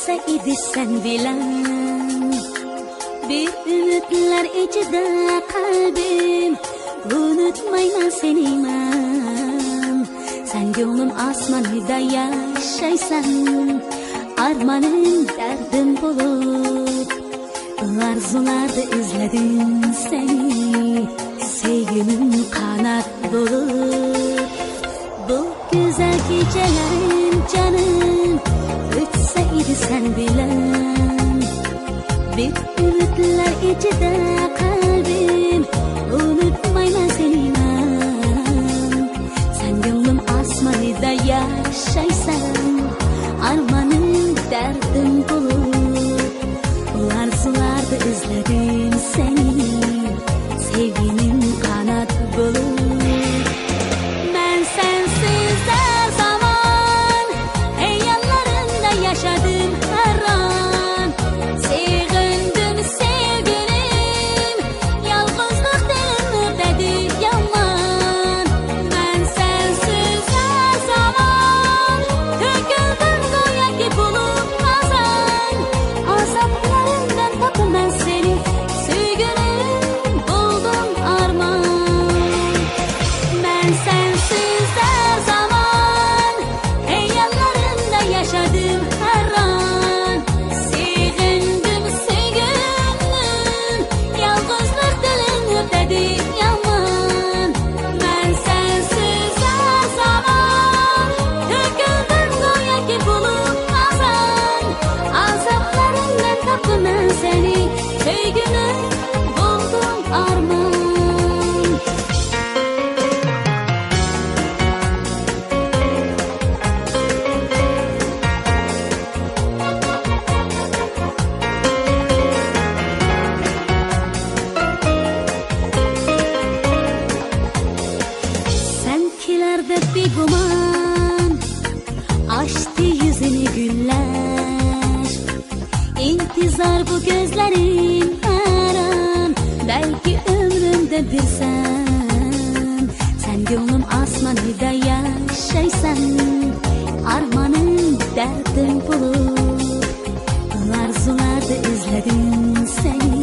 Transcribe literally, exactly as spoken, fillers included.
ئىدى سەن بىلەن بىر ئۈمىدلەر ئىچىدە قەلبىم، ئۇنتۇمايمەن سېنى مەن. سەن كۆڭلۈم ئاسمانىدا ياشايسەن، ئارمىنىم دەردىم بولۇپ، ئارزۇلاردا ئىزلىدىم سېنى، سۆيگۈمنىڭ قانات بولۇپ. بۇ گۈزەل كېچىلەر جانىم، ئۆتسە ئىدى سەن بىلەن. بىر ئۈمىدلەر ئىچىدە قەلبىم، ئۇنتۇمايمەن سېنى مەن. سەن كۆڭلۈم ئاسمىنىدا ياشايسەن، ئارمىنىم دەردىم بولۇپ، ئارزۇلاردا ئىزلىدىم سېنى، سۆيگۈمنىڭ قانات بولۇپ. مەن سەنسىز ھەر زامان خىياللىرىمدا ياشادىم ھەيران. سېغىندىم سۆيگۈلۈم، يالغۇزلۇق دىلىمنى دەدى يامان. مەن سەنسىز ھەر زامان تۆكۈلدۈم گوياكى بولۇپ ئازان. ئازابلىرىمدىن تاپىمەن سېنى، سۆيگۈلۈم بولدۇم ئارمان. مەن سەنسىز ھەر زامان خىياللىرىمدا ياشادىم ھەيران. سېغىندىم سۆيگۈمنى، يالغۇزلۇق دىلىمنى دەدى يامان. مەن سەنسىز ھەر زامان تۆكۈلدۈم گوياكى بولۇپ ئازان. ئازابلىرىمدىن تاپىمەن سېنى، سۆيگۈلۈم بولدۇم ئارمان. سەن كېلەر دەپ بىگۇمان، ئاچتى يۈزىنى گۈللەر. ئىنتىزار بۇ كۆزلىرىم ھەيران، بەلكى ئۆمرۈمدە بىرسەن. سەن كۆڭلۈم ئاسمىنىدا ياشايسەن، ئارمىنىم دەردىم بولۇپ، ئارزۇلاردا ئىزلىدىم سېنى،